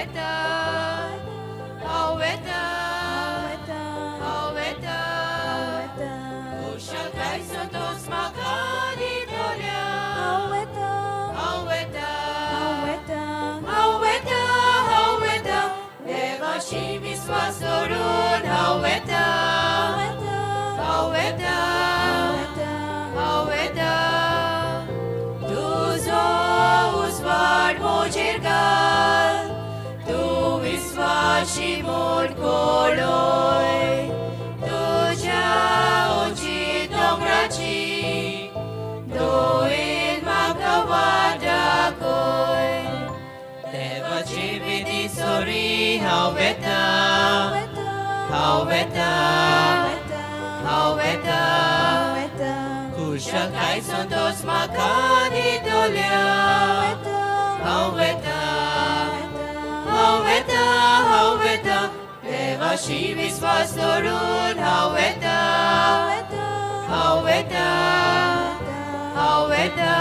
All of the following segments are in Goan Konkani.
वता, हांव वता, हांव वता, खुशालकाय संतोस म्हाका दितल्या. हांव वता, हांव वता, हांव वता, देवाशी विस्वास दवरून हांव वता, हांव वता, हांव वता. तुजो उजवाड म्हजेर घाल, तूं विस्वाशी म्हूण कळय. तुज्या उंची दोंगराची दोळेन म्हाका वाट दाखय. देवाची विधी सोरी हांव वता, हांव वता, हांव वता, खुशालकाय संतोस म्हाका दितल्या. हांव वता, हांव वता, हांव वता, देवाशी विस्वास दवरून हांव वता, हांव वता, हांव वता.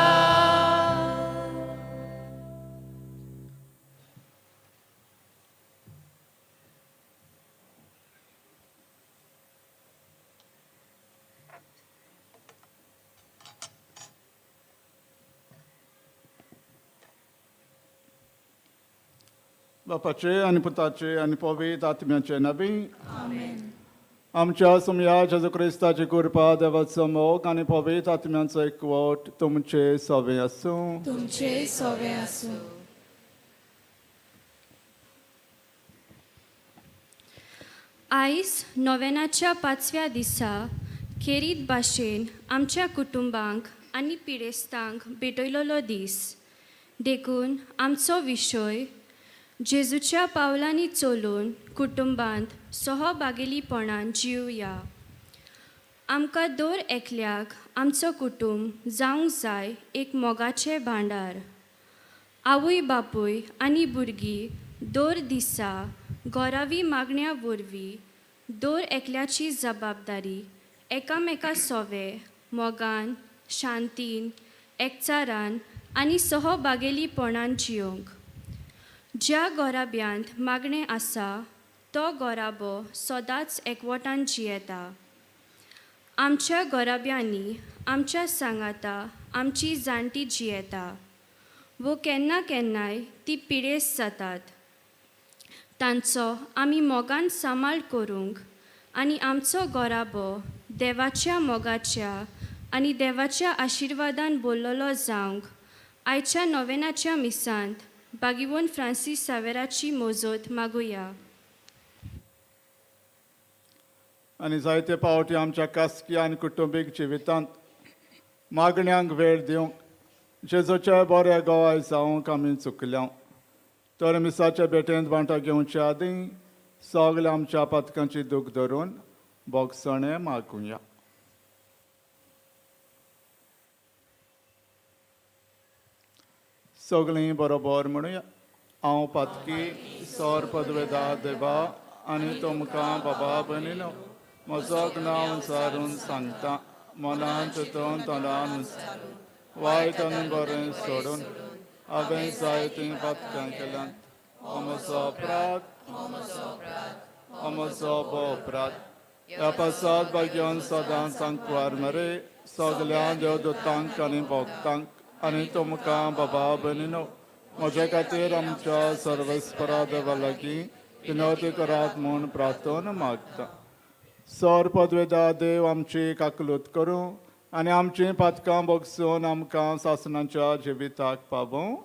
बापाचे आनी पुताचे आनी पवित्र आत्म्याचे नांवी. आमच्या सोमया जेजू क्रिस्ताची कृपा, देवाचो मोग आनी पवित्र आत्म्याचो एकवट तुमचे सवे आसूं. तुमचे सोवे आसूं. आयज नोवेनाच्या पांचव्या दिसा खेरीत भाशेन आमच्या कुटुंबांक आनी पिडेस्तांक भेटयलेलो दीस. देखून आमचो विशय, जेजूच्या पावलांनी चलून कुटुंबांत सहभागेलीपणान जिवया. आमकां दर एकल्याक आमचो कुटुंब जावंक जाय एक मोगाचें भांडार. आवय बापूय आनी भुरगीं दर दिसा घरावी मागण्या वरवीं दर एकल्याची जबाबदारी एकामेका सोवे मोगान, शांतीन, एकचारान आनी सहभागेलीपणान जियोंक. ज्या घराब्यांत मागणें आसा तो घराबो सदांच एकवटान जियेता. आमच्या घराब्यांनी आमच्या सांगाता आमची जाणटी जियेता वो केन्ना केन्नाय ती पिडेस्त जातात. तांचो आमी मोगान सांबाळ करूंक आनी आमचो घराबो देवाच्या मोगाच्या आनी देवाच्या आशिर्वादान भरलेलो जावंक आयच्या नोवेनाच्या मिसांत बागिवोन फ्रांसीस सावेराची मोजत मागुया. आनी जायते फावटी आमच्या खासगी आनी कुटुंबीक जिवितांत मागण्यांक वेळ दिवंक, जेजूचे बरे गवाय जावंक आमी चुकल्या. तर मिसाच्या भेटेंत वांटो घेवचे आदीं सगल्या आमच्या पातकांची दूख धरून भोगसणें मागुया. सगळीं बरोबर म्हणुया. हांव पातकी, सोर पदवेदा देवा आनी तुमकां बाबा भयणीनो म्हजो नांव उचारून सांगता, मनान चिंतून तोंडान वायट आनी बरें सोडून हांवें जायतीं पातकां केल्यांत. हो म्हजो अपराध, हो म्हजो भोव अपराध. ह्या पासात भाग्यान सदांच सांकवार मरे, सगल्या देवदूतांक आनी भक्तांक आनी तुमकां बाबा भयणीनो म्हज्या खातीर आमच्या सर्वेस्परा देवा लागीं विनवती करात म्हूण प्रार्थना मागता. सर पदवेदा देव आमची काकलूत करूं आनी आमचीं पातकां भोगसून आमकां सासणाच्या जिविताक पावूं.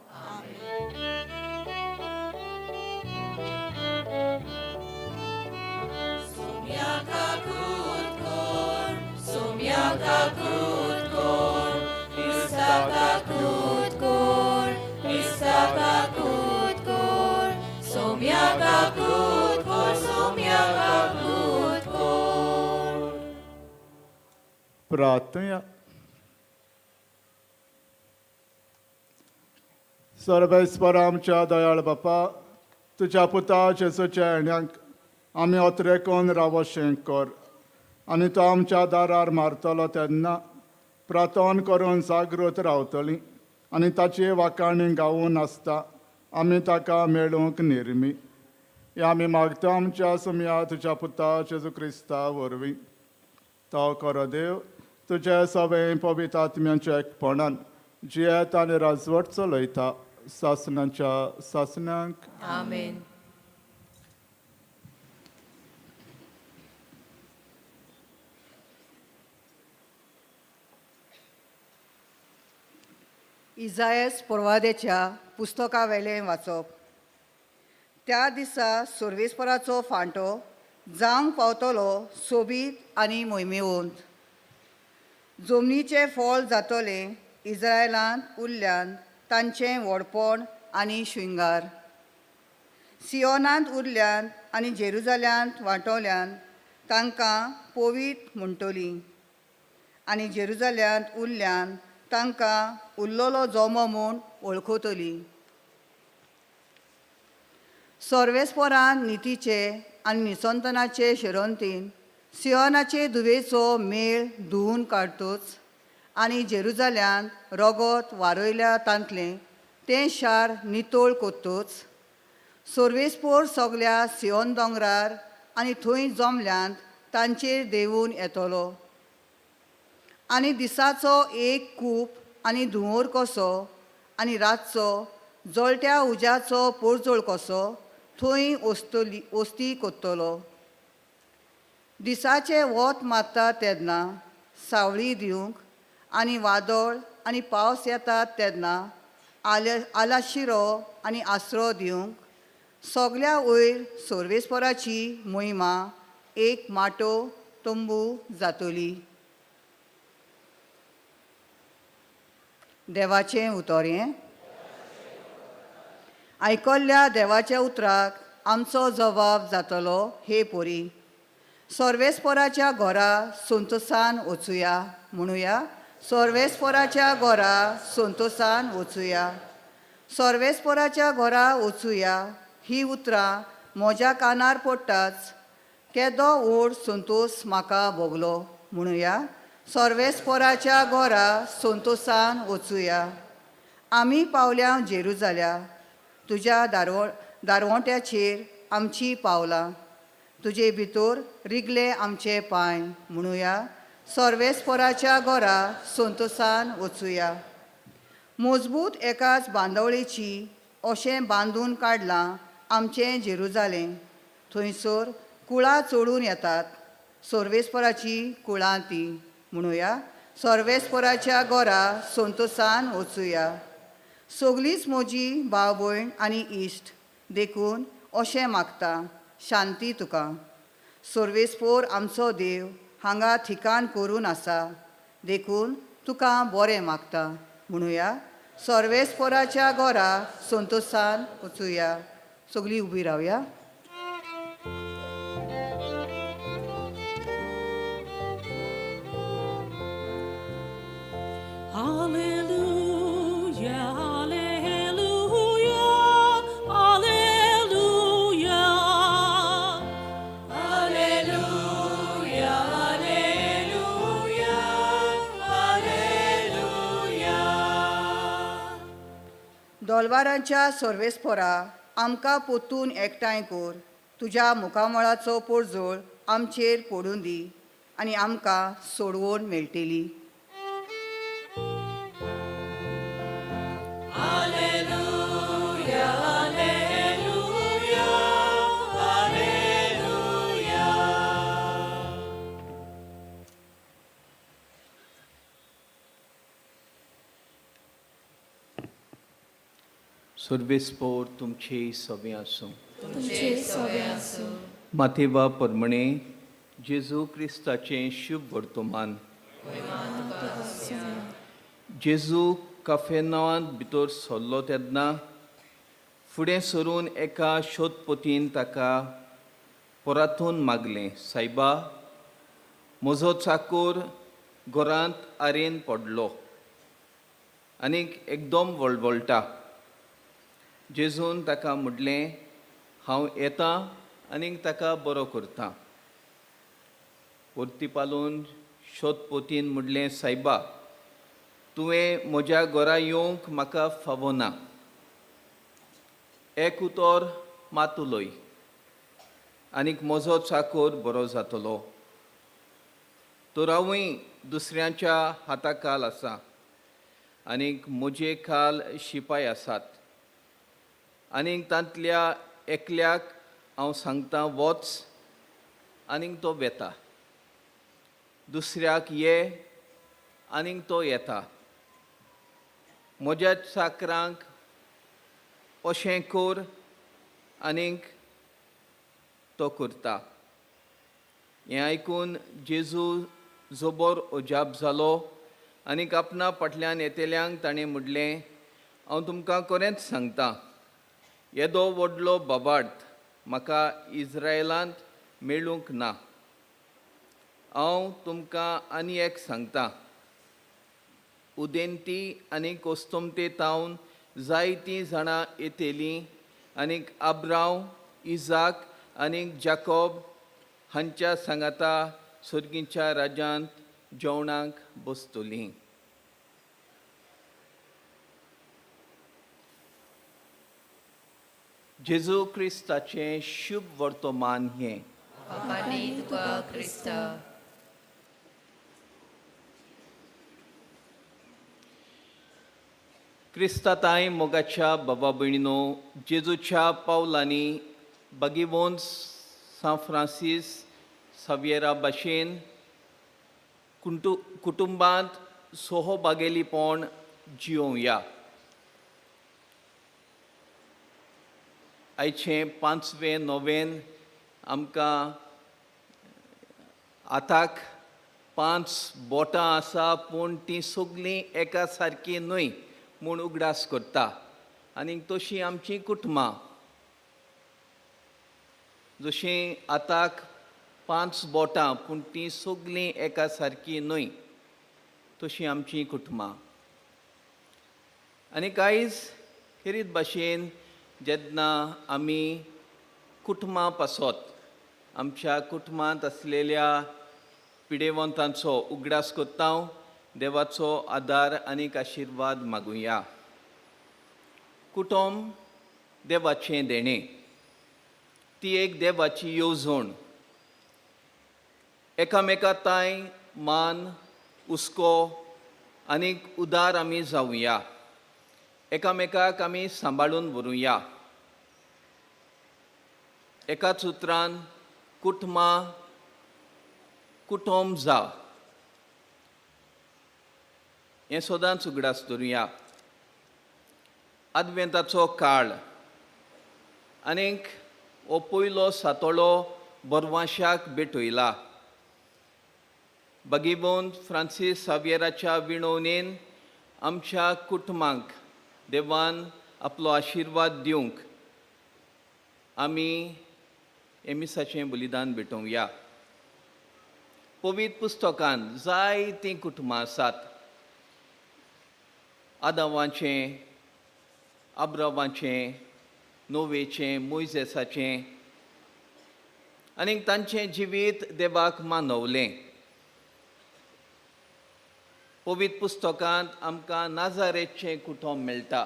प्रार्थना. सर्वेस्पर आमच्या दयाळ बापा, तुज्या पुता जेजूच्या येण्याक आमी अत्रेकोन रावशें कर आनी तो आमच्या दारार मारतलो तेन्ना प्रार्थना करून जागृत रावतली आनी ताची वाखाणी गावून आसता. आमी ताका मेळूंक निर्मी. हे आमी मागता आमच्या सोमया तुज्या पुता जेजू क्रिस्ता वरवीं. तो खरो देव तुज्या सगळें पवित्र आत्म्यांच्या एकपणान जियेत आनी राजवट चलयता सासणाच्या सासणांक. आमेन. इजायस पोरवादेच्या पुस्तकावेलें वाचप. त्या दिसा सर्वेस्पराचो फांटो जावंक पावतलो सोबीत आनी मोहिमेवंत. जमनीचें फळ जातलें इज्रायलांत उरल्यान तांचें व्हडपण आनी शृंगार. सियोनांत उरल्यान आनी जेरुजाल्यांत वांटवल्यान तांकां पवित्र म्हणटलीं आनी जेरुजाल्यांत उरल्यान तांकां उरलेलो जोमो म्हूण वळखतली. सर्वेस्परान नितीचे आनी निसंतनाचे शिरंतीन सियोनाचे धुवेचो मेळ धुवून काडतोच आनी जेरुजाल्यांत रगत वारयल्या तांतलें तें शार नितळ कोत्तोच. सर्वेस्पोर सगल्या सियोन दोंगरार आनी थंय जमल्यांत तांचेर देंवून येतलो आनी दिसाचो एक कूप आनी धुंवोर कसो आनी रातचो जळट्या उज्याचो पोरजोळ कसो थंय वस्तली वस्ती कोत्तलो. दिसाचें वत मारता तेन्ना सावळी दिवंक आनी वादळ आनी पावस येता तेन्ना आलाशिरो आनी आसरो दिवंक सगल्या वयर सर्वेस्पराची मोहिमा एक माटो तंबू जातली. देवाचें उतर हें. आयकल्ल्या देवाच्या उतराक आमचो जबाब जातलो हे पोरी. सर्वेस्पराच्या घरा संतोसान वचुया म्हणुया. सर्वेस्पराच्या घरा संतोसान वचुया. सर्वेस्पराच्या घरा वचुया ही उतरां म्हज्या कानार पडटाच केदो व्हड संतोस म्हाका भोगलो म्हणुया. सर्वेस्पराच्या घरा संतोसान वचुया. आमी पावल्या जेरुजाल्या तुज्या दारवंट्याचेर आमची पावलां तुजे भितर रिगले आमचे पांय म्हणुया. सर्वेस्पराच्या घरा संतोसान वचुया. मजबूत एकाच बांदावळीची अशें बांदून काडलां आमचें जेरुजालें. थंयसर कुळां चडून येतात सर्वेस्पराची कुळां ती म्हणुया. सर्वेस्पराच्या घरा संतोसान वचुया. सगलींच म्हजी भाव भयण आनी इश्ट देखून अशें मागता शांती तुका. सर्वेस्पोर आमचो देव हांगा ठिकाण करून आसा देखून तुका बरें मागता म्हणुया. सर्वेस्पोराच्या घरा संतोसान वचुया. सगळीं उबी रावया. Alleluia, alleluia, alleluia. Alleluia, alleluia, alleluia. दोलवारांच्या सर्वेस्पोरा आमकां पोतून एकठांय कर. तुज्या मुखामळाचो पोरजोळ आमचेर पडून दी आनी आमकां सोडवण मेळटली. Alleluia, alleluia, alleluia. सर्वेस्पोर तुमचे सवे आसूं. तुमचे सवे आसूं. मातेवा परमणे जेजू क्रिस्ताचें शुभ वर्तमान. जेजू काफेनांवांत भितर सरलो तेन्ना फुडें सरून एका शोधपोतीन ताका परातून मागलें, सायबा म्हजो चाकोर घरांत आरेन पडलो आनीक एकदम वळवळटा. जेजून ताका म्हणलें, हांव येतां आनीक ताका बरो करतां. परती पालोवन शोधपोतीन म्हणलें, सायबा तुवें म्हज्या घरा येवंक म्हाका फावना. एक उतर मात उलय आनीक म्हजो चाकोर बरो जातलो. तर हांवूय दुसऱ्यांच्या हाता खाल आसा आनीक म्हजे खाल शिपाय आसात आनीक तांतल्या एकल्याक हांव सांगता वच आनीक तो वेता, दुसऱ्याक ये आनीक तो येता. म्हज्या चाकरांक अशें कर आनीक तो करता. हें आयकून जेजू जबर अजाप जालो आनीक आपणा फाटल्यान येतल्यांक ताणें म्हणलें, हांव तुमकां खरेंच सांगता, येदो व्हडलो बाबार्थ म्हाका इज्रायलांत मेळूंक ना. हांव तुमकां आनी एक सांगता, उदेंती आनी कोस्तमते तावन जायतीं जाणां येतलीं आनीक आब्रांव, इजाक आनीक जाकोब हांच्या सांगाता सर्गीच्या राज्यांत जेवणाक बसतलीं. जेजू क्रिस्ताचें शुभ वर्तमान हें. Papani तुका क्रिस्ता. क्रिस्ताताय मोगाच्या बाबा भयणीनो, जेजूच्या पावलांनी बागीवोन्स सांत फ्रांसीस सावियरा भाशेन कुटुंबांत सोहो बागेलीपण जियोवया. आयचें पांचवें नोवेन आमकां आताक 5 बोटां आसा, पूण तीं सगलीं एका सारकीं न्हय म्हूण उगडास करता. आनीक तशीं आमचीं कुटुंबां जशीं आताक 5 बोटां पूण तीं सगलीं एका सारकीं न्हय, तशीं आमचीं कुटुंबां. आनी आयज खेरीत भाशेन जेन्ना आमी कुटुंबां पासत आमच्या कुटुंबांत आसलेल्या पिडेवंतांचो उगडास करता, देवाचो आदार आनीक आशिर्वाद मागुया. कुटुंब देवाचें देणें, ती एक देवाची येवजण. एकामेका तांय मान, हुस्को आनीक उदार आमी जावया, एकामेकाक आमी सांबाळून व्हरूया. एकाच उतरान कुटुंबां कुटुंब जा हें सदांच उगडास दवरुया. आदवेंताचो काळ आनीक हो पयलो सातोळो बरवांशाक भेटयला. बागीबोन फ्रांसीस सावियराच्या विणवणेन आमच्या कुटुंबांक देवान आपलो आशिर्वाद दिवंक आमी एमिसाचें बलिदान भेटोवया. पवित्र पुस्तकान जायतीं कुटुंबां आसात. आदावाचें, आब्रावाचें, नोवेचें, मोयजेसाचें आनीक तांचें जिवीत देवाक मानवलें. पवित्र पुस्तकांत आमकां नाजारेचें कुटुंब मेळटा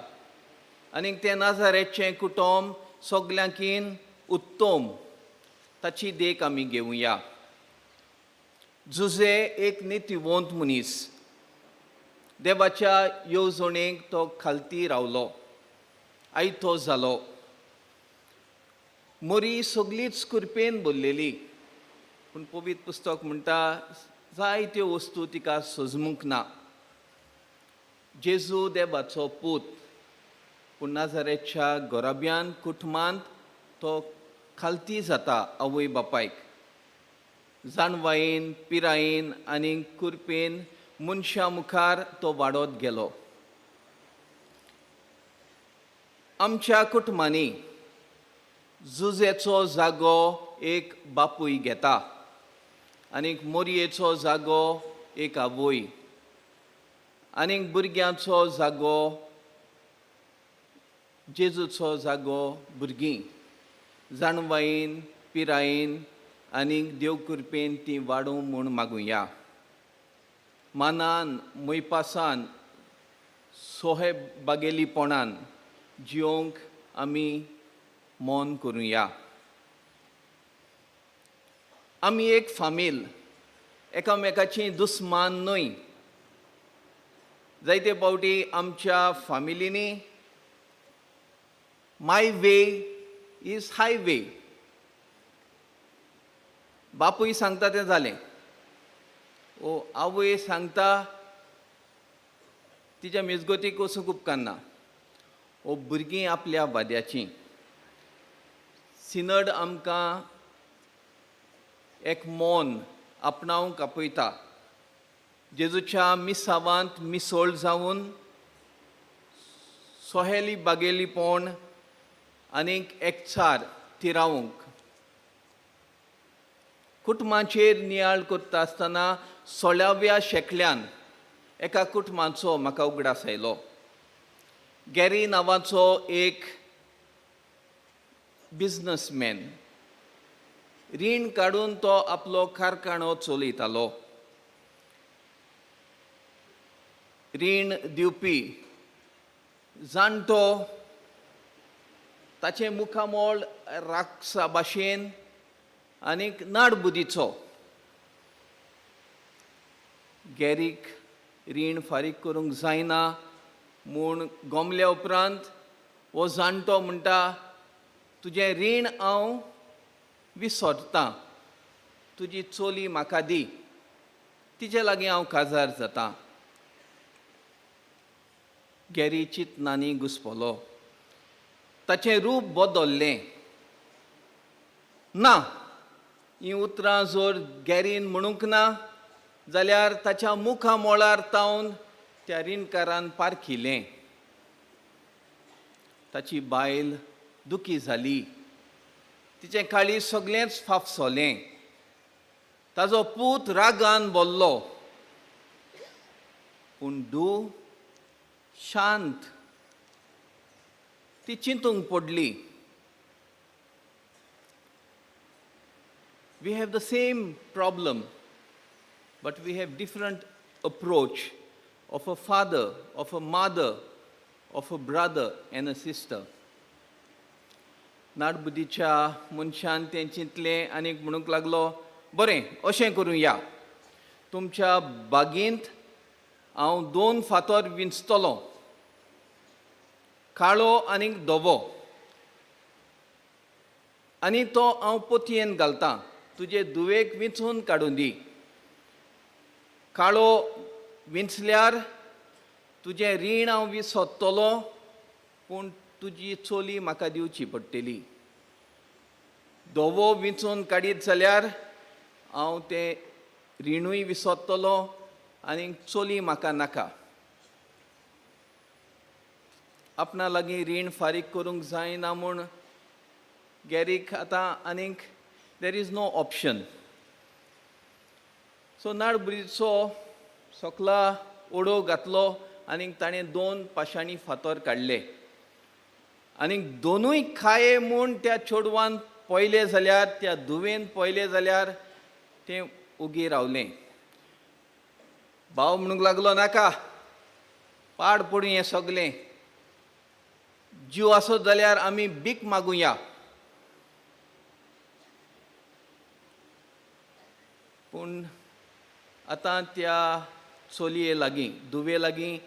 आनीक तें नाजारेचें कुटुंब सगल्यांकीन उत्तम, ताची देख आमी घेवया. जुजे एक नितीवंत मनीस, देवाच्या येवजणेक तो खालती रावलो, आयतो जालो. मोरी सगलीच कुरपेन भरलेली, पूण पवित्र पुस्तक म्हणटा जायत्यो वस्तू तिका सजमूंक ना. जेजू देवाचो पूत, पूण नाजारेच्या गोराब्यान कुटुंबांत तो खालती जाता आवय बापायक. जाणवायेन, पिरायेन आनी कुरपेन मनशां मुखार तो वाडत गेलो. आमच्या कुटुंबांनी जुजेचो जागो एक बापूय घेता आनीक मोरयेचो जागो एक आवय आनीक भुरग्यांचो जागो जेजूचो जागो भुरगीं. जाणवायेन, पिरायेन आनीक देव कृपेन ती वाडूं म्हूण मागुया. मानान, मोयपासान, सोहे बागेलीपणान जियोंक आमी मौन करुया. आमी एक फामील, एकामेकाची दुस्मान न्हय. जायते फावटी आमच्या फामिलींनी my way is highway, बापूय सांगता तें जालें, ओ आवय सांगता तिच्या मिजगतीक वचूंक उपकारना, ओ भुरगीं आपल्या वाद्याचीं. सिनड आमकां एक मौन आपणावंक आपयता. जेजूच्या मिसावांत मिसोळ जावन सोहेली बागेलीपण आनीक एकचार थिरावंक. कुटुंबाचेर नियाळ करता आसतना 16व्या शेंकड्यान एका कुटुंबाचो म्हाका उगडास आयलो. गॅरी नांवाचो एक बिजनसमॅन, रीण काडून तो आपलो कारखानो चलयतालो. रीण दिवपी जाणटो, ताचें मुखामोळ राक्षसा भाशेन आनीक नाडबुदीचो. गॅरीक रीण फारीक करूंक जायना म्हूण गोमल्या उपरांत हो जाणटो म्हणटा, तुजें रीण हांव विसरतां, तुजी चली म्हाका दी, तिचे लागीं हांव काजार जाता. गॅरी चिंतनांनी घुसपलो, ताचें रूप बदल्लें. ना हीं उतरां जर गॅरीन म्हणूंक ना जाल्यार ताच्या मुखामोळार तावन त्या रिणकारान पारखिलें. ताची बायल दुखी जाली, तिचें काळीज सगळेंच फाफसलें. ताजो पूत रागान बोल्लो, पूण धूव शांत, ती चिंतूंक पडली. We have the same problem, but we have different approach of a father, of a mother, of a brother and a sister. नाडबुदीच्या मनशान तें चिंतलें आनी म्हणूंक लागलो, बरें अशें करुया, तुमच्या बागेंत हांव 2 फातर विंचतलो, काळो आनी धवो, आनी तो हांव पोतयेन घालतां, तुजे धुवेक विंचून काडून दी. काळो विंचल्यार तुजें रीण हांव विसरतलो, पूण तुजी चली म्हाका दिवची पडटली. धवो विंचून काडीत जाल्यार हांव तें रिणूय विसरतलो आनी चली म्हाका नाका. आपणा लागीं रीण फारीक करूंक जायना म्हूण गॅरीक आतां आनीक there is no option. So नाडबुरीचो सकला ओडो घातलो आनी ताणें 2 पाशाणी फातर काडले आनी दोनूय खाये म्हूण त्या चेडवान पळयलें जाल्यार, त्या धुवेन पळयलें जाल्यार तें उगी रावलें. भाव म्हणूंक लागलो, नाका, पाड पडूं हें सगलें, जीव आसत जाल्यार आमी भीक मागुया. पूण आतां त्या चलये लागीं, धुवे लागीं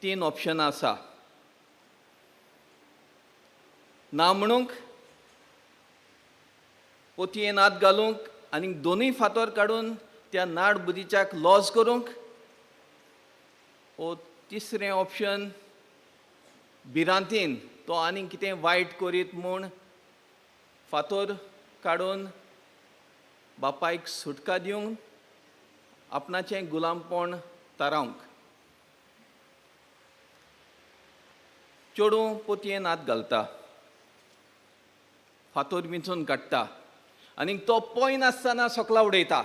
3 ऑप्शनां आसा. ना म्हणूंक, पोतयेन हात घालूंक आनी दोनूय फातर काडून त्या नाडबुदीच्याक लॉज करूंक, ओ तिसरें ऑप्शन भिरांतीन तो आनीक कितें वायट करीत म्हूण फातर काडून बापायक सुटका दिवंक आपणाचें गुलामपण थारावंक. चेडूं पोतयेन हात घालता, फातर विंचून काडटा आनी तो पळय नासतना सकला उडयता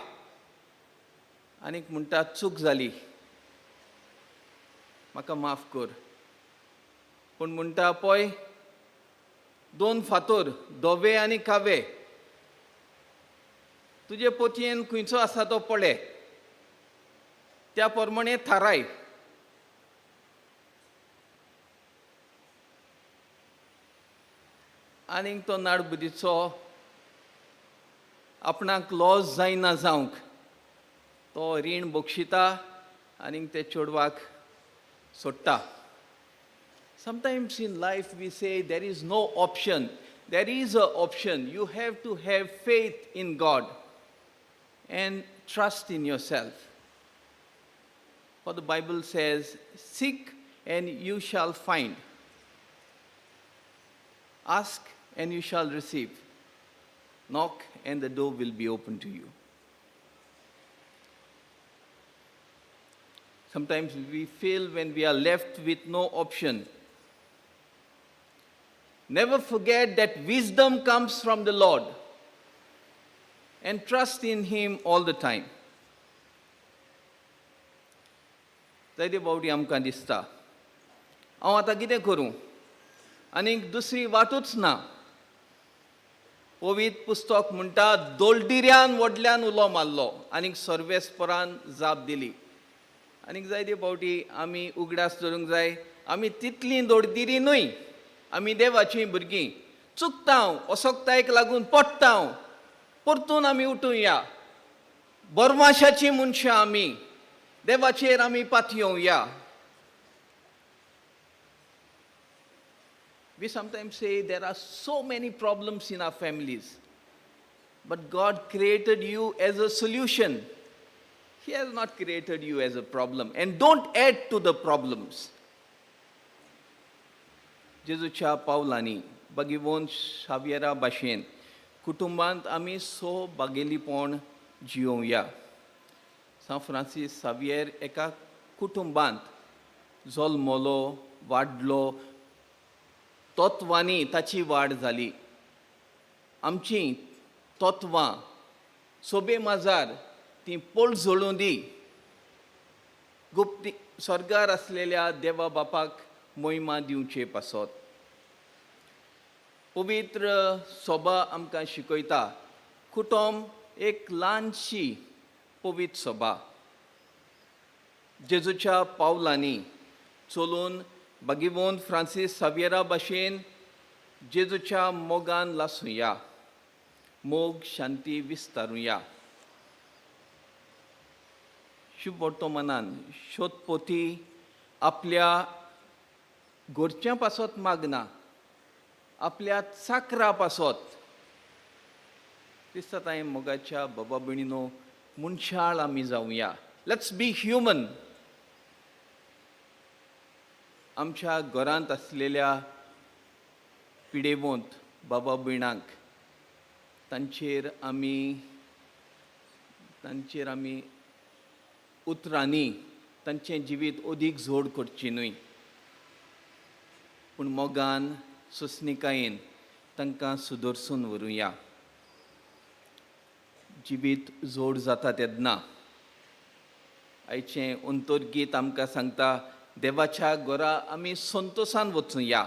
आनीक म्हणटा, चूक जाली, म्हाका माफ कर. पूण म्हणटा, पळय 2 फातर, धवे आनी कावे, तुजे पोतयेन खंयचो आसा तो पळय, त्या प्रमाणे थाराय. आनीक तो नाडबुदीचो आपणाक लॉस जायना जावंक तो रीण बक्षिता आनीक ते चेडवाक सोडटा. Sometimes in life we say there is no option. There is a option. You have to have faith in God and trust in yourself. For the Bible says, "Seek and you shall find. Ask and you shall receive. Knock and the door will be open to you." Sometimes we feel when we are left with no option. Never forget that wisdom comes from the Lord and trust in Him all the time. जायते फावटी आमकां दिसता, हांव आतां कितें करूं, आनीक दुसरी वाटूच ना. पवित्र पुस्तक म्हणटा, दोलडिऱ्यान व्हडल्यान उलो मारलो आनीक सर्वेस्परान जाप दिली. आनीक जायते फावटी आमी उगडास दवरूंक जाय, आमी तितलीं दोडदिरी न्हय, आमी देवाचीं भुरगीं. चुकता हांव, असक्तायेक लागून पडटा हांव, परतून आमी उठुया. बरमाशाचीं मनशां आमी, देवाचेर आमी पातयेवया. We sometimes say there are so many problems in our families. But God created you as a solution. He has not created you as a problem. And don't add to the problems. जेजूच्या पावलांनी बागीवोन शावियरा भाशेन कुटुंबांत आमी सो बागेलीपण जियोवया. सांत फ्रांसीस सावियर एका कुटुंबांत जल्मलो, वाडलो, तत्वांनी ताची वाड जाली. आमची तत्वां सोबे माजार ती पळजळूं दी, गुप्ती स्वर्गार आसलेल्या देवा बापाक मोहिमा दिवचे पासत. पवित्र सोबा आमकां शिकयता, कुटुंब एक ल्हानशी पवित्र सभा. जेजूच्या पावलांनी चलून बागीवोन फ्रांसीस सावियरा भाशेन जेजूच्या मोगान लासुया, मोग शांती विस्तारुया. शुभ वर्तमानान शोधपोती आपल्या घरच्यां पासत मागना, आपल्या चाकरा पासत. दिसता तांय मोगाच्या बाबा भयणीनो, मनशाळ आमी जावया. Let's be human. आमच्या घरांत आसलेल्या पिडेवंत बाबा भयणांक तांचेर आमी उतरांनी तांचें जिवीत अदीक जोड करची न्हय, पूण मोगान सोंसणिकायेन तांकां सुदरसून व्हरुया. जिवीत जोड जाता तेन्ना आयचें अंतर्गीत आमकां सांगता, देवाच्या घरा आमी संतोसान वचुया.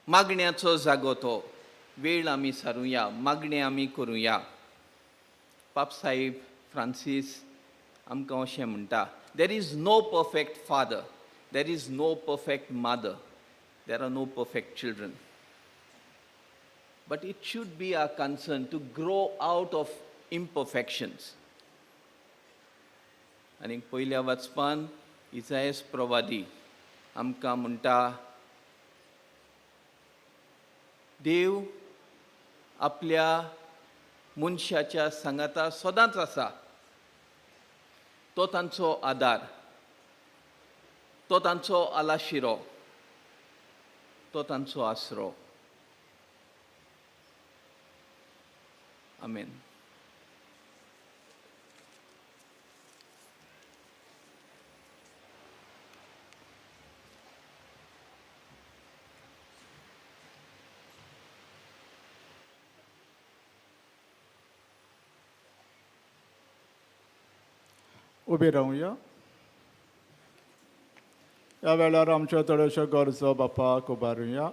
मागण्याचो जागो तो वेळ आमी सारुया, मागणें आमी करुया. पाप साहेब फ्रांसीस आमकां अशें म्हणटा, "There is no perfect father, there is no perfect mother, there are no perfect children. But it should be our concern to grow out of imperfections." आनी पयल्या वाचपान इजायस प्रवादी आमकां म्हणटा, देव आपल्या मनशाच्या सांगाता सदांच आसा. तो तांचो आदार, तो तांचो आलाशिरो, तो तांचो आसरो. आमेन. उबी रावया. ह्या वेळार आमच्यो थोड्योश्यो गरजो बापाक उबारुया.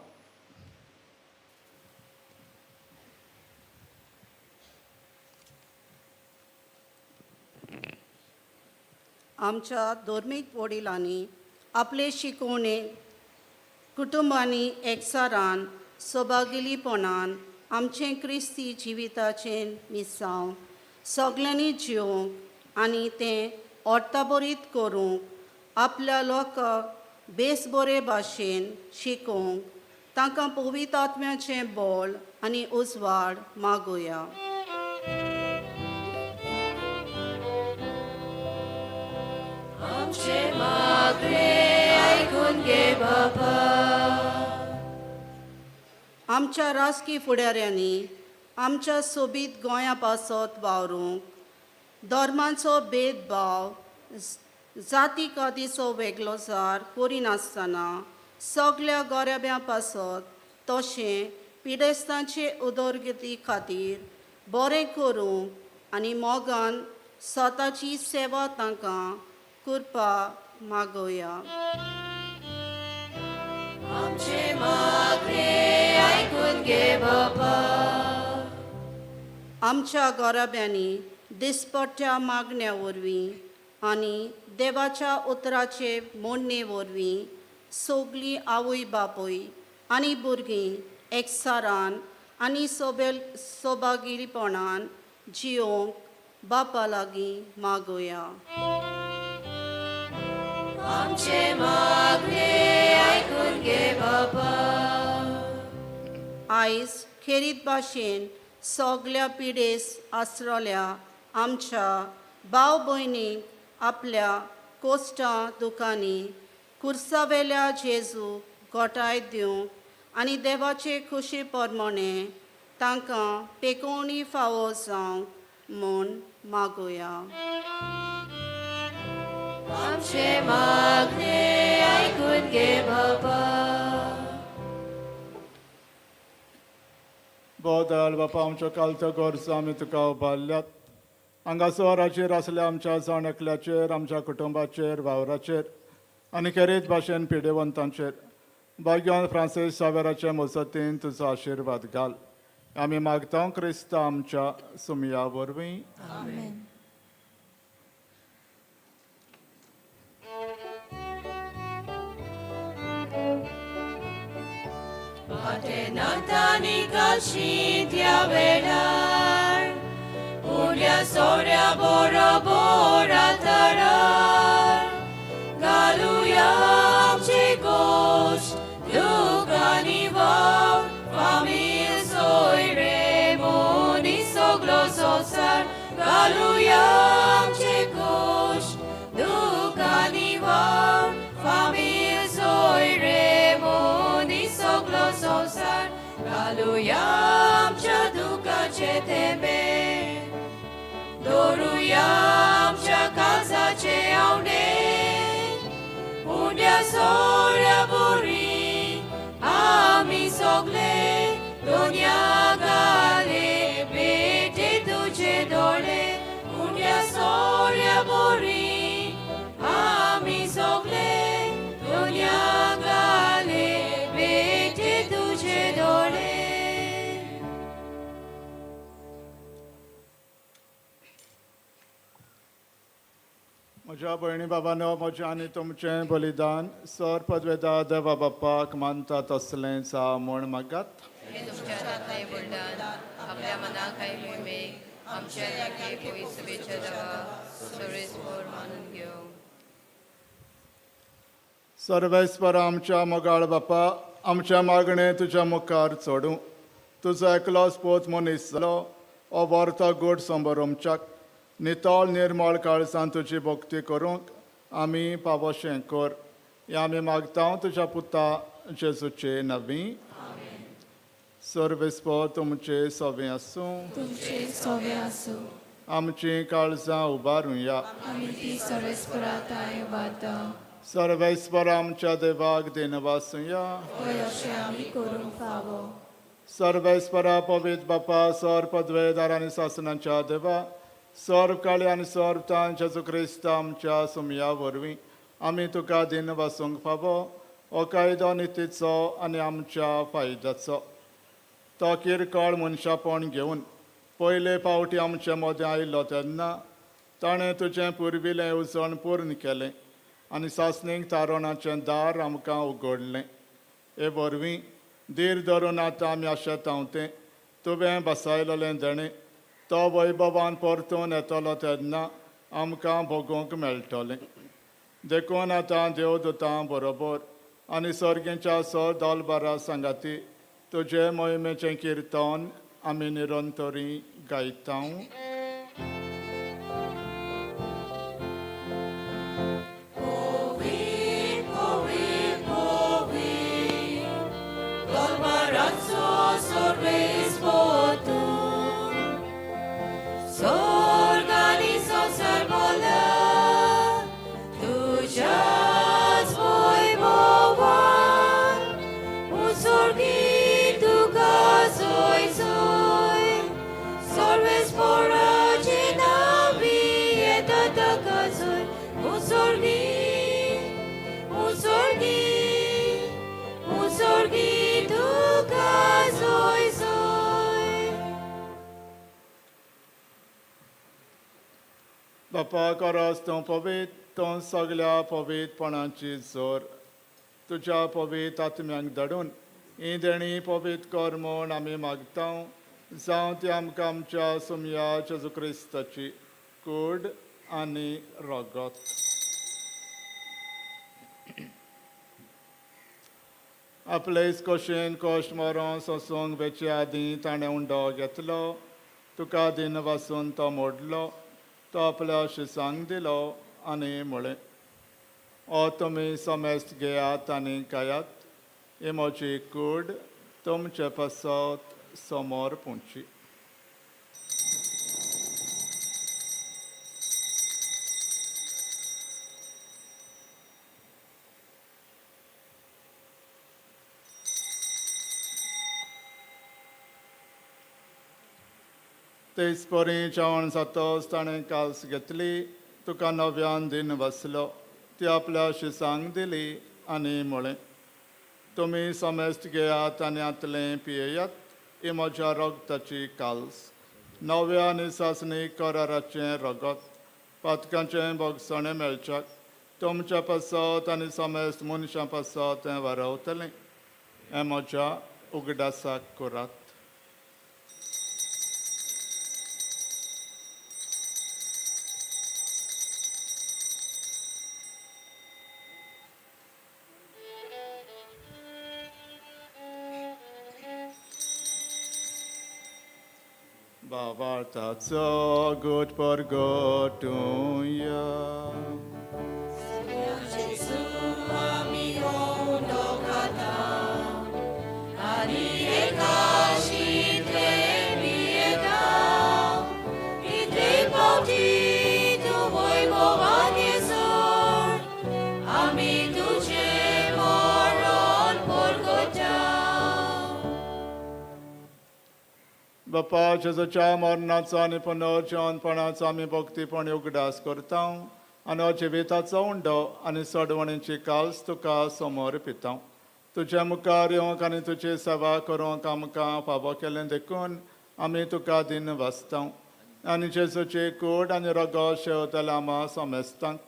आमच्या धर्मीक वडिलांनी आपले शिकवणे कुटुंबांनी एकचारान सभागिलीपणान आमचें क्रिस्ती जिविताचें मिसांव सगल्यांनी जिवंक आनी तें अर्थाबरीत करूंक आपल्या लोकांक बेस बरे भाशेन शिकोवंक तांकां पवित्र आत्म्याचें बळ आनी उजवाड मागुया. आमचे मागणे आयकून घे बाबा. आमच्या राजकी फुडाऱ्यांनी आमच्या सोबीत गोंया पासत वावरूंक धर्माचो भेदभाव जाती कातीचो वेगळोचार करिनासतना सगल्या गोरब्यां पासत तशें पिडेस्तांचे उदरगती खातीर बरें करूंक आनी मोगान स्वताची सेवा तांकां करपाक मागोवया. आमचे मागणे आयकून घे बाबा. आमच्या गोराब्यांनी दिसपट्ट्या मागण्या वरवीं आनी देवाच्या उतराचे मोडणे वरवीं सगलीं आवय बापूय आनी भुरगीं एकचारान आनी सोबेल सोबागिरीपणान जियोंक बापा लागीं मागोया. आमचे मागणे आयकून घे बाबा. आयज खेरीत भाशेन सगल्या पिडेस आसरोल्या आमच्या भाव भयणींक आपल्या कोश्टां दुकांनी कुर्सावेल्या जेजू गोठाय दिवंक आनी देवाचे खुशी प्रमाणे तांकां पेकोवणी फावो जावंक म्हूण मागोया. आमचे मागणे आयकून घे बाबा. भोव दयाळ बापा, आमच्यो कालच्यो गरजो आमी तुका उबारल्यात. हांगासराचेर आसल्या आमच्या जाण एकल्याचेर, आमच्या कुटुंबाचेर, वावराचेर आनी खेरीत भाशेन पिडेवंतांचेर भाग्यान फ्रांसीस सावेराचे मजतीन तुजो आशिर्वाद घाल. आमी मागता क्रिस्त आमच्या सुमया वरवीं. आमेन. नातानी काशींत ह्या वेळार उण्या सोऱ्या बरोबर आतारार घालुया आमचे गोश्ट दुख आनी वावर फामील सोयरे मनीस सगलो संवसार घालुया आमचे गोश्ट दुख आनी वावर फामील सोयरे मनीस सगलो संवसार घालुया आमच्या दुखाचे थेंबे दवरुया आमच्या काळजाचे आवडे उण्या सोऱ्या बोरी आमी सगले दोनया घाले बेटे तुजे दोळे उण्या सोऱ्या बोरी आमी सगले दोनया घाले बेटे तुजे दोळे. म्हज्या भयणी बाबांनो, म्हजें आनी तुमचें बलिदान सर पदवेदा देवा बाप्पाक मानता तसलें जावं म्हूण मागात. हे तुमच्या हातांतलें बलिदान आपल्या मनाक आनी मोहिमेक आमच्या लागी पवित्र शुभेच्छा देवा सर्वेस्पर मानून घेवं. सर्वेस्पर आमच्या मोगाळ बापा, आमच्या मागणें तुज्या मुखार चडूं. तुजो एकलोच पोत मनीस जालो हो वर्तो गोड संबरोमच्याक नितळ निर्मळ काळजान तुजी भक्ती करूंक आमी पावोशें कर. हें आमी मागता तुज्या पुता जेजूचे नवी. सर्वेस्पर तुमचे सवे आसूं. तुमचे सोवे आसूं. आमचीं काळजां उबारुया. आमी ती सर्वेस्परा तांय उबारता. सर्वेस्पर आमच्या देवाक दिनवासुया. हय, अशें आमी करूंक फावो. सर्वेस्परा पवित्र बापा, सर्व पदवेदार आनी सासणाच्या देवा, सर्व काळी आनी सर्व तान जेजू क्रिस्त आमच्या सुमया वरवीं आमी तुका दिन वासूंक फावो. हो कायदो नितीचो आनी आमच्या फायद्याचो. तो किरकोळ मनशापण घेवन पयले फावटी आमचे मदें आयलो तेन्ना ताणें तुजें पुर्विलें येवजण पूर्ण केलें आनी सासणीक तारणाचें दार आमकां उगडलें. हे वरवीं धीर धरून आतां आमी आशेता तें तुवें बसायलेलें देणें तो वैभवान परतून येतलो तेन्ना आमकां भोगोवंक मेळटलें. देखून आतां देवदूतां बरोबर आनी सर्गेच्या स दलबारा सांगाती तुजे मोहिमेचें किर्तन आमी निरंतरी गायता. बापा करस तूं पवित्र, तूं सगल्या पवित्रपणाची जोर. तुज्या पवित्र आत्म्यांक धाडून ही देणी पवित्र कर म्हूण आमी मागता, जावं ती आमकां आमच्या सुमया जेजू क्रिस्ताची कूड आनी रगत. आपले कशेन कश्ट मरोन सोसूंक वेचे आदीं ताणें उंडो घेतलो, तुका दिन वासून तो मोडलो, तो आपल्या शिसांक दिलो आनी म्हळें, ओ तुमी समेस्त घेयात आनी खायात, ही म्हजी कूड तुमचे पासत समोर पुंची. तेच परी जेवण जातच ताणें काल्स घेतली, तुका नव्यान दिन बसलो, ती आपल्या शिसांक दिली आनी म्हळें, तुमी समेस्त घेयात आनी आतलें पियेयात, ही म्हज्या रगताची काल्स, नव्या आनी सासणी कराराचें रगत, पातकांचें भोगसणें मेळच्याक तुमच्या पासत आनी समेस्त मनशां पासत तें वारवतलें. हें म्हज्या उगडासाक करात. भावार्थाचो गोट परगटुया. बापा जेजूच्या मरणाचो आनी पुनर्जीवनपणाचो आमी भक्तीपणी उगडास करता आनी हो जिविताचो उंडो आनी सोडवणीची काल्स तुका समोर पिता. तुज्या मुखार येवंक आनी तुजी सेवा करूंक आमकां फावो केलें देखून आमी तुका दिन वाचता आनी जेजूची कूड आनी रगत शेवतल्या आमा समेस्तांक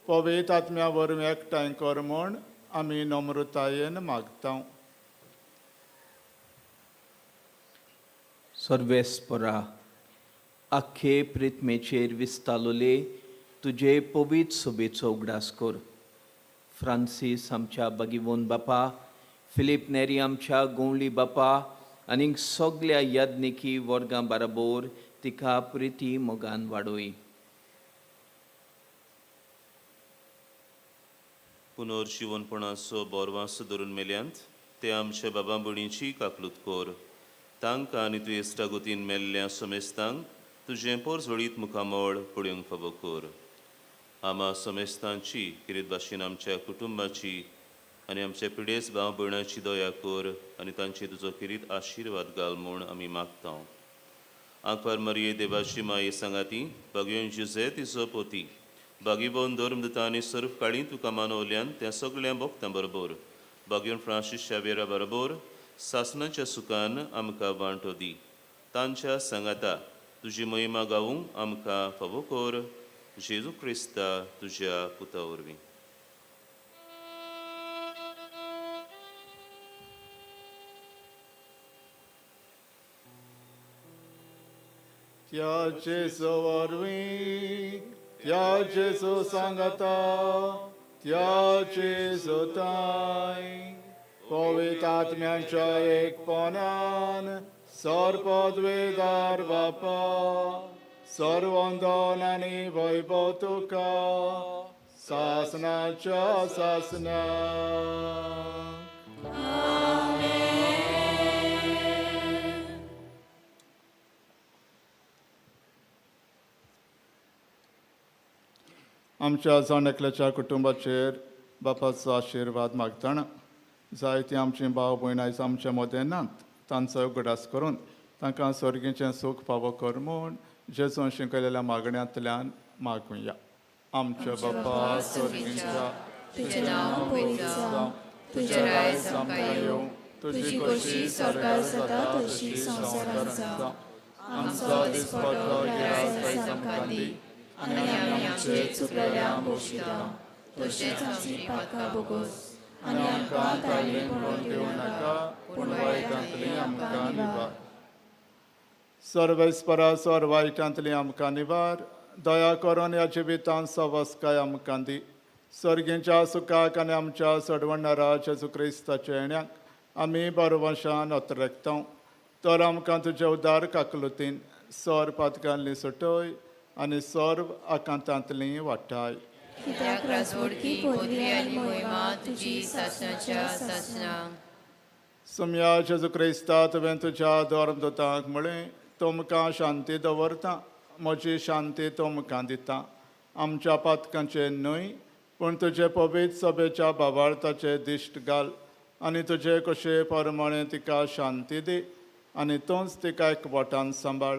पवित्र आत्म्या वरवीं एकठांय कर म्हूण आमी नम्रतायेन मागता. सर्वेस्परा आख्खे प्रितमेचेर विस्तालोले तुजे पवित्र सोबेचो उगडास कर. फ्रांसीस आमच्या बागिवोन बापा, फिलीप नेरी आमच्या गोंवली बापा आनीक सगल्या याज्ञिकी वर्गां बराबर तिका प्रिती मोगान वाडोय. पुनर्जिवनपणाचो बोरवास धरून मेल्यांत ते आमच्या बाबा भयणीची काकलूत कर. तांकां आनी तुवें इश्टागतीन मेल्ल्या समेस्तांक तुजें पोरजोळीत मुखामळ पळोवंक फावो कर. आमा समेस्तांची किरीत भाशेन आमच्या कुटुंबाची आनी आमच्या पिडेस भाव भयणाची दया कर आनी तांचे तुजो किरीत आशिर्वाद घाल म्हूण आमी मागता. आंकवार मरिये देवाची माये सांगाती बागयोन जुजे तिचो पोती बागीबोन धर्मदूता आनी सर्व काळी तुका मानवल्यान त्या सगळ्या भक्तां बरोबर बागयोन फ्रांसीस शावेरा बरोबर सासणाच्या सुखान आमकां वांटो दी. तांच्या सांगाता तुजी महिमा गावूंक आमकां फावो कर. जेजू क्रिस्ता तुज्या पुता वरवीं. त्या जेजू वरवीं, त्या जेजू सांगाता, त्या जेजू ताय, पवित्र आत्म्याच्या एकपणान, सर्वपदवेदार बापा, सर्वंदन आनी वैभव तुका, सासनाच्या सासना. आमच्या जण एकल्याच्या कुटुंबाचेर बापाचो आशिर्वाद मागतना जायतीं आमचीं भाव भयण आयज आमच्या मदें नात, तांचो उगडास करून तांकां स्वर्गीचें सूख फावो कर म्हूण जेजून शिकयलेल्या मागण्यांतल्यान मागुया. आमच्या बापा स्वर्गीच्या, तुजें नांव पवित्र जावं, तुजें राज्य आमकां येवं, तुजी खोशी स्वर्गार जाता तशी संवसारांत जावं. आमचो दिसपट्टो ग्रास आयज आमकां दी, आनी आमी आमचे चुकलेल्यांक बक्षिता तशीच आमची पातकां भोगोस, आनी आमकां ताळेन पडोवन दिवं नाका, पूण वायटांतली आमकां निवार. सर्वेस्परा स्वर वायटांतली आमकां निवार, दया करून ह्या जिवितांत सवस्काय आमकां दी. सर्गींच्या सुखाक आनी आमच्या सडवणारा जेजू क्रिस्ताच्या येण्याक आमी बरवशान अतरेकता. तर आमकां तुजे उदार काकलुतीन सर पातकांतली सुटय आनी सर्व आकांतांतली वाटाय. कित्याक राजवडकी पदवी आनी मोहिमा तुजी सासणाच्या सासणां. सुम्या जेजू क्रिस्ता, तुवें तुज्या धर्मदूतांक म्हळें, तुमकां शांती दवरता, म्हजी शांती तुमकां दिता. आमच्या पातकांचे न्हय पूण तुजे पवित्र सभेच्या बाबार्थाचे दिश्ट घाल आनी तुजे कशे प्रमाणे तिका शांती दी आनी तूंच तिका एकवटान सांबाळ,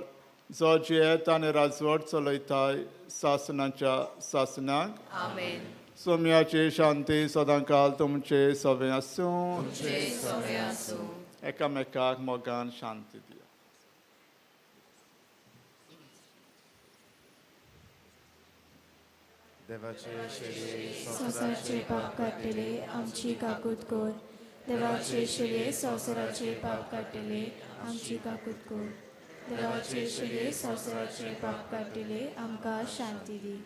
जो जियेत आनी राजवट चलयताय सासणाच्या सासणाक. आमेन. सोम्याची शांती सदांकाल तुमचे सगळें आसूं. सगळें आसूं. एकामेकाक मोगान शांती दिया. देवाचे शेळये संवसाराचे पाप काडटले आमची काकूत कर. देवाचे शेळये संवसाराचे पाप काडटले आमची काकूत कर. देवाचे शेळये संवसाराचे पाप काडटले आमकां शांती दी.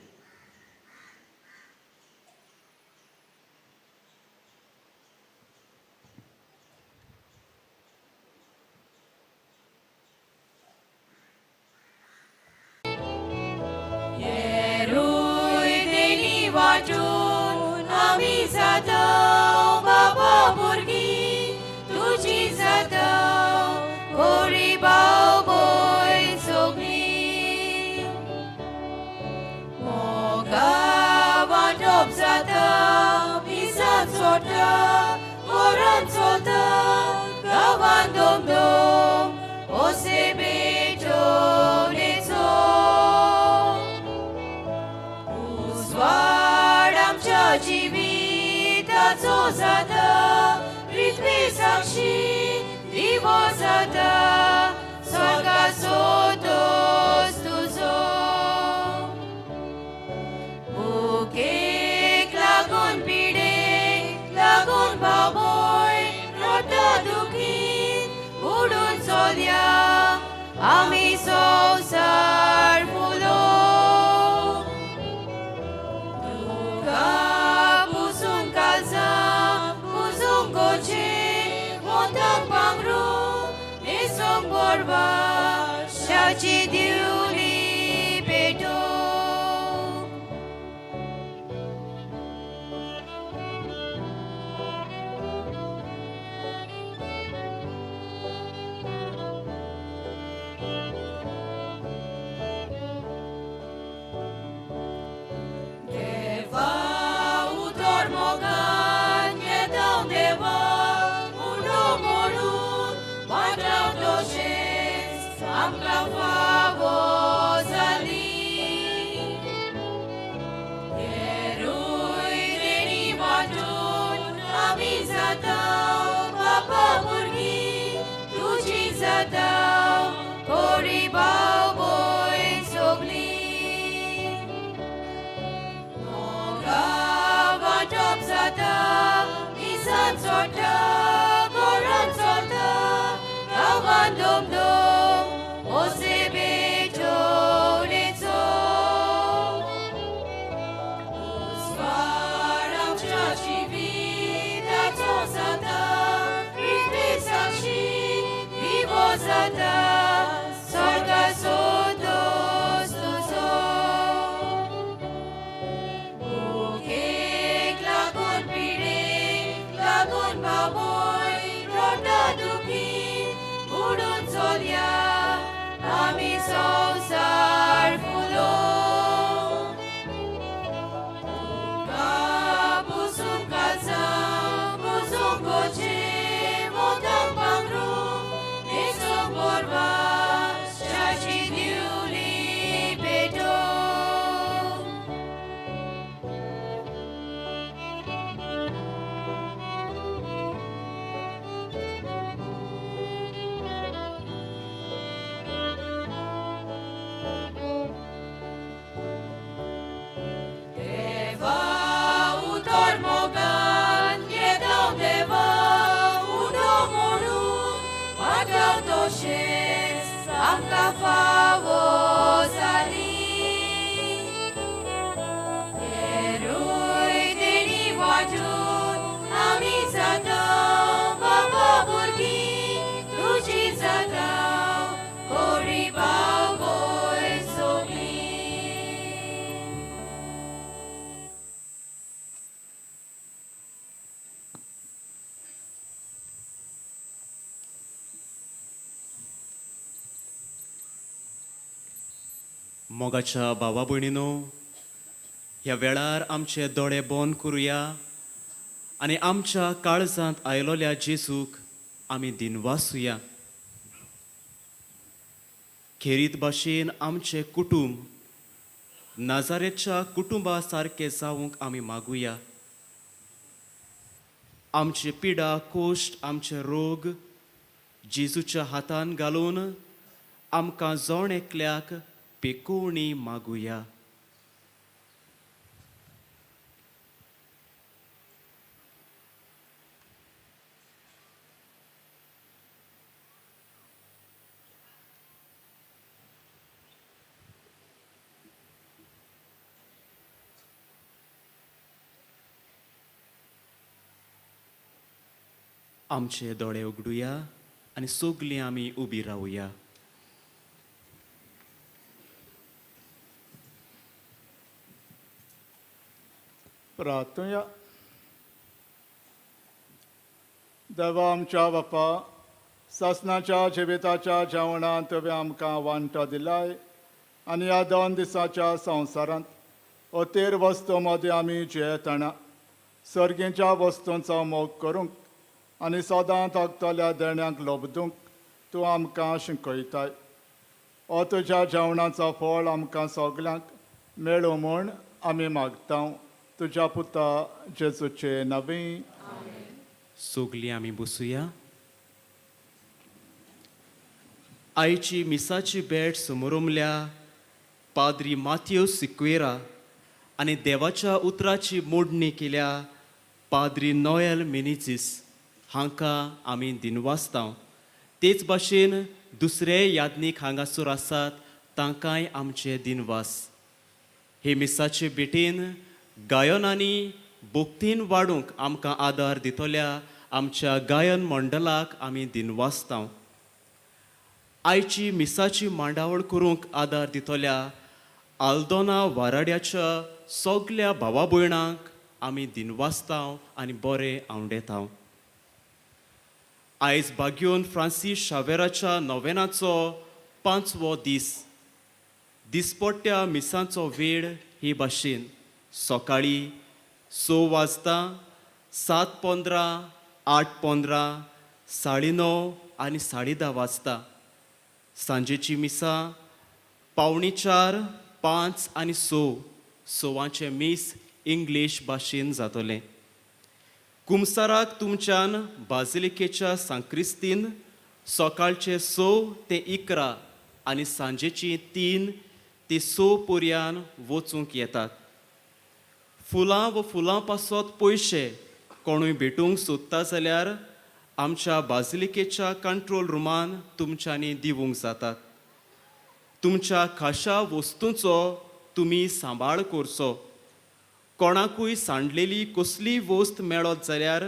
वाटून आमी जाता बाबा भुरगीं तुजी जाता, कोरी भाव भयण सगळीं. मोगा वांटप जाता, मिसां सोडटा, घरान चलता, गांवान दोम ओसे बेटोनेचो. उजवाड आमच्या जिविताचो जाता, पृथ्वी साक्षी दिवो जाता, स्वर्गाचो दोस तुजो. भुकेक लागून पिडेक लागून बाबोय रडटा दुखीन उडून चलया आमी संवसार फुलो. तुका पुसून काळजां पुसूंक गोचे मोताक पांगरून न्हेसूंक गोरवा शाची दिवली पेटो. देवा उतर मोगान येता देवा, उडो मोडून वाटाव तशेंच आमकां फावो जाली. येरूय देणी वांटून आमी जाता बापा भुरगीं तुजी जाता, कोरी भाव भयण सगळीं. मोगा वांटप जाता, मिसां चडटा, घरान चलता, गांवान दोम दोम ओसे बेटोनेचो. देवा उतर मोगान येता देवा उलो म्हणून वाट्या तशेंच आमकां फावो जाली हेरूय देणी वांटून आमी जाता बाबा भुरगीं तुजी जाता कोरी बाबोय सगळीं. मोगाच्या भावा भयणीनो, ह्या वेळार आमचे दोळे बंद करुया आनी आमच्या काळजांत आयलोल्या जेजूक आमी दिनवासुया. खेरीत भाशेन आमचें कुटूंब नाजारेच्या कुटुंबा सारकें जावंक आमी मागुया. आमचे पिडा कोश्ट, आमचे रोग जेजूच्या हातान घालून आमकां जण एकल्याक पेकोवणी मागुया. आमचे दोळे उगडुया आनी सगलीं आमी उबी रावया. प्रार्थुया. देवा आमच्या बापा, सासणाच्या जिविताच्या जेवणांत तुवें आमकां वांटो दिलाय आनी ह्या दोन दिसाच्या संवसारांत अतेर वस्तू मदीं आमी जियेतना सर्गीच्या वस्तूंचो मोग करूंक आनी सदां तगतल्या देण्यांक लबदूंक तूं आमकां शिकयताय. हो तुज्या जेवणाचो फळ आमकां सगल्यांक मेळूं म्हूण आमी मागता, तुज्या पुता जेजूचे नवी. सगलीं आमी बसुया. आयची मिसाची भेट समोरमल्या पाद्री माथ्यो सिक्वेरा आनी देवाच्या उतराची मोडणी केल्या पाद्री नोयल मिनिझीस हांकां आमी दिनवासता. तेच भाशेन दुसरे याज्ञीक हांगासर आसात तांकांय आमचे दिनवास. हे मिसाचे भेटेन गायनांनी भक्तीन वाडूंक आमकां आदार दितल्या आमच्या गायन मंडळाक आमी दिनवासता. आयची मिसाची मांडावळ करूंक आदार दितल्या आल्दोना वाराड्याच्या सगल्या भावा भयणांक आमी दिनवासता आनी बरें आवडेता. आयज बाग्योन फ्रांसीस शावेराच्या नोवेनाचो 5वो दीस. दिसपट्ट्या मिसांचो वेळ हे भाशेन: सकाळीं 6 वाजता, 7:15, 8:15, 9:30 आनी 10:30 वाजता. सांजेची मिसां 3:45, 5 आनी 6. 6वांचें मीस इंग्लीश भाशेन जातलें. कुमसाराक तुमच्यान बाजिलिकेच्या सांक्रिस्तीन सकाळचे 6 ते 11 आनी सांजेची 3 ते 6 पर्यान वचूंक येतात. फुलां व फुलां पासत पयशे कोणूय भेटूंक सोदता जाल्यार आमच्या बाजिलिकेच्या कंट्रोल रुमान तुमच्यांनी दिवंक जातात. तुमच्या खाशा वस्तूंचो तुमी सांबाळ करचो. कोणाकूय सांडलेली कसलीय वस्त मेळत जाल्यार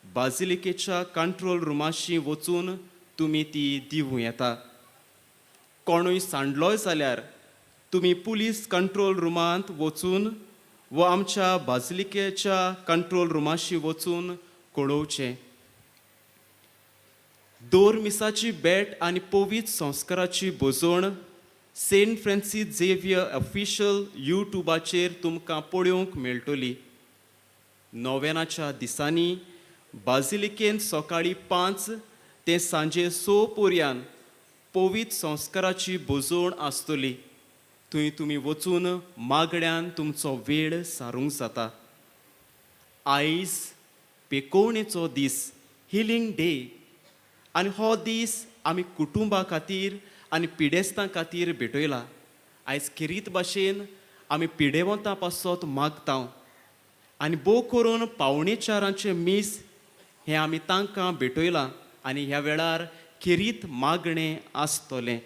बाजिलिकेच्या कंट्रोल रुमाशी वचून तुमी ती दिवूं येता. कोणूय सांडलोय जाल्यार तुमी पुलीस कंट्रोल रुमांत वचून व आमच्या बाजिलिकेच्या कंट्रोल रुमाशी वचून कळोवचें. दोर मिसाची भेट आनी पवित्र संस्काराची भोजवण सेंट फ्रांसीस झेवियर ऑफिशियल युट्यूबाचेर तुमकां पळोवंक मेळटली. नोवेनाच्या दिसांनी बाजिलिकेंत सकाळीं 5 ते सांजे 6 पर्यान पवित्र संस्काराची भोजवण आसतली. थंय तुमी वचून मागण्यान तुमचो वेळ सारूंक जाता. आयज पेकोवणेचो दीस, हिलींग डे, आनी हो दीस आमी कुटुंबा खातीर आनी पिडेस्तां खातीर भेटयला. आयज खेरीत भाशेन आमी पिडेवंता पासत मागता आनी भोव करून पावणे चारांचें मीस हें आमी तांकां भेटयलां आनी ह्या वेळार खेरीत मागणें आसतलें.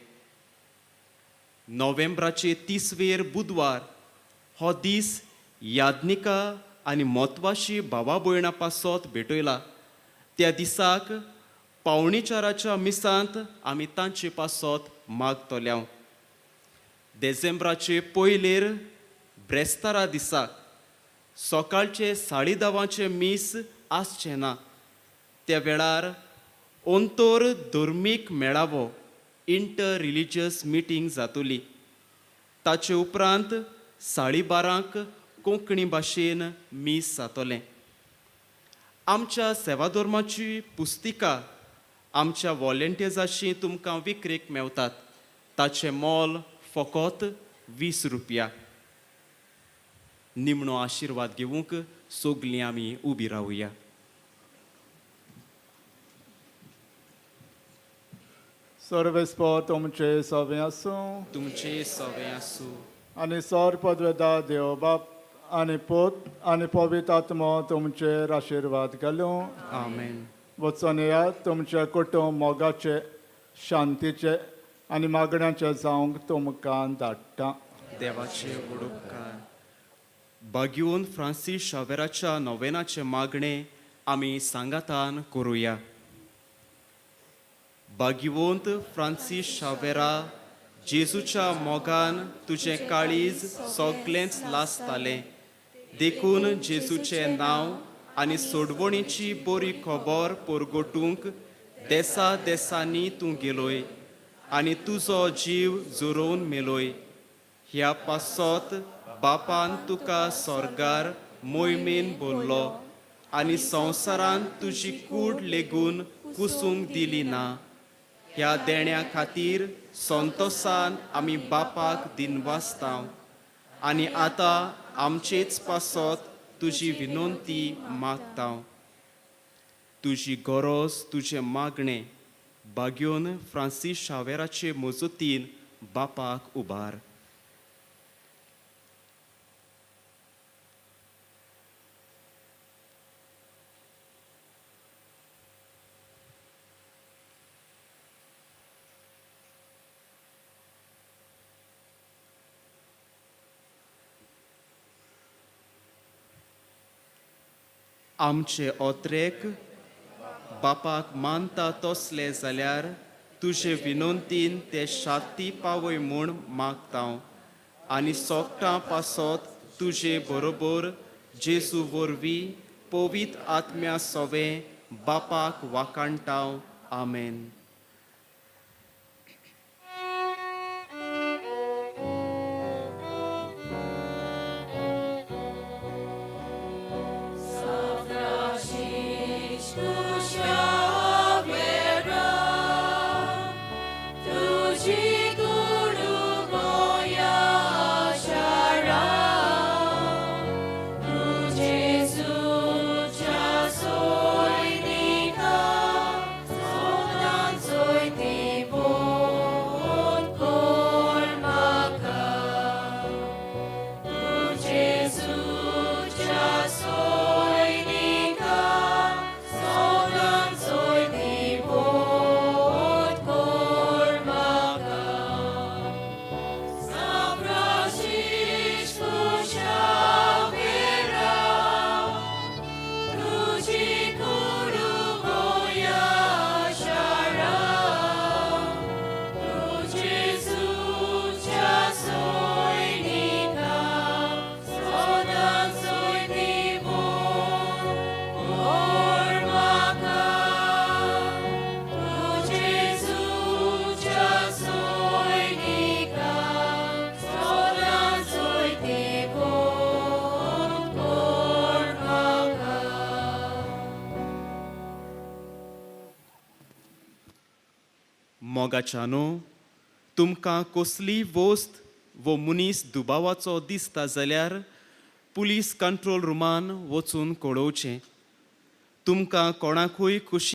नोव्हेंब्राचे तिसवेर बुधवार हो दीस याज्ञिका आनी म्हत्वाशी भावा भयणा पासत भेटयला. त्या दिसाक पावणे चाराच्या मिसांत आमी तांचे पासत मागतल्या. देसेंब्राचे पयलेर ब्रेस्तारा दिसा सकाळचे 10:30 मीस आसचें ना. त्या वेळार अंतर धर्मीक मेळावो इंटर रिलिजियस मिटींग जातली. ताचे उपरांत 12:30 कोंकणी भाशेन मीस जातलें. आमच्या सेवाधर्माची पुस्तिका आमच्या वॉलेंटियर्साशी तुमकां विक्रेक मेवतात. ताचें मोल फकत 20 रुपया. निमणो आशिर्वाद घेवंक सगलीं आमी उबी रावया. सर्वेस्पर तुमचे सवे आसूं. तुमचे सवे आसूं. आनी सर पदवेदा देव बाप आनी पूत आनी पवित्र आत्मो तुमचेर आशिर्वाद घालूं. आमेन. वचून येयात, तुमचें कुटुंब मोगाचें, शांतीचें आनी मागण्याचें जावंक तुमकां धाडटा. देवाचे व्हड उपकार. बागयोन फ्रांसीस शावेराच्या नोवेनाचें मागणें आमी सांगातान करुया. बागिवंत फ्रांसीस शावेरा, जेजूच्या मोगान तुजें काळीज सगलेंच लासतालें, देखून जेजूचें नांव आनी सोडवणीची बरी खबर परगटूंक देसा देसांनी तूं गेलोय आनी तुजो जीव जोरोवन मेलोय. ह्या पासत बापान तुका स्वर्गार मोहिमेन बोल्लो आनी संवसारान तुजी कूड लेगून कुसूंक दिली ना. ह्या देण्या खातीर संतोसान आमी बापाक दिनवासता आनी आतां आमचेच पासत तुजी विनंती मागता. तुजी गरज, तुजें मागणें बागयोन फ्रांसीस शावेराचे मजतीन बापाक उबार. आमचे ओत्रेक बापाक मानता तसले जाल्यार तुजे विनंतीन ते शाती पावय म्हूण मागता आनी सोगटां पासत तुजे बरोबर जेजू वरवीं पवित्र आत्म्या सोवें बापाक वाखाणटा. आमेन. मोगाच्यानो, तुमकां कसलीय वस्त वो मनीस दुबावाचो दिसता जाल्यार पुलीस कंट्रोल रुमान वचून कळोवचें. तुमकां कोणाकूय खुशी